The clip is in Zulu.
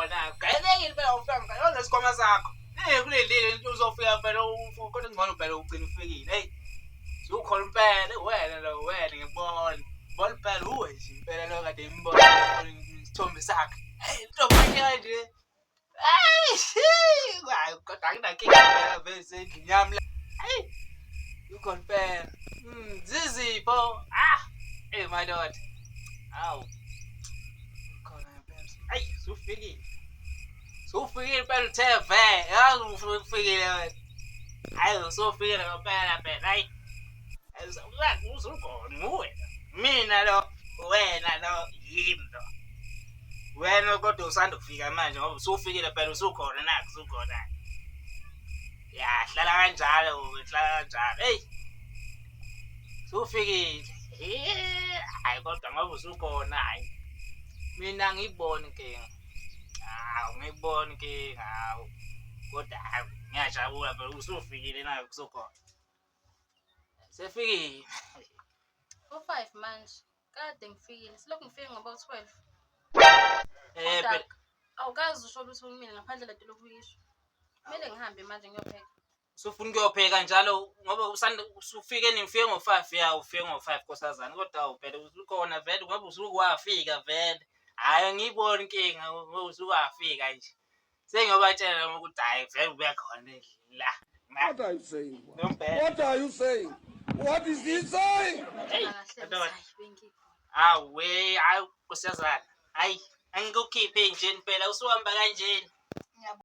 usukhona. Gayelekile phela ufika ngale nesikhwama sakho. Eh kulendile into uzofika phela ufu kodwa ngcono phela ugcina ufikile. Hey. Usukhona impela wena lo wena ngikubona. Bona phela uwe nje impela lo kade imbona isithombe sakhe. Hey ntombi kanje. Hey, hayi kodwa anginankinga phela bese endlini yami la. Hey. Ukhona impela. Zizipho. Ah. Hey my lord. Awu. Khona impela. Hey, usufikile. Usufikile impela uthe ve. Yazi ufikile wena. Hayi usufikile ngempela phela. Hayi. Usukhona nguwe. Mina lo, wena lo, yimi lo. Wena kodwa usanda kufika manje ngoba usufikile phela usukhona nakho usukhona. Ya hlala kanjalo hlala kanjalo. Hey. Usufikile. Eh, hayi kodwa ngoba usukhona hayi. Mina ngibona inkinga. Hawu ngibona inkinga hawu. Kodwa hayi ngiyajabula phela usufikile nayo kusukhona. Sefikile. U-5 manje. Kade ngifikile. Silokhu ngifike ngoba u-12. Eh Kodwa phela awukaze usho lutho kumina ngaphandle lento lokhu uyisho. Kumele ngihambe manje ngiyopheka. Usufuna ukuyopheka njalo ngoba usanda usufike nini ufike ngo-5 ya ufike ngo-5 nkosazana kodwa awu phela usukhona vele ngoba usuke wafika vele hhayi angiyiboni inkinga ngoba usuke wafika nje sengiyobatshela noma ukuthi hhayi vele ubekhona endlini la. What are you saying? Nombhede. What are you saying? What is he saying? Hey, Kahle ndoda. hayi bengikhona. Awe, hayi nkosazana, hayi angikukhiphe njeni phela usuhamba kanjeni.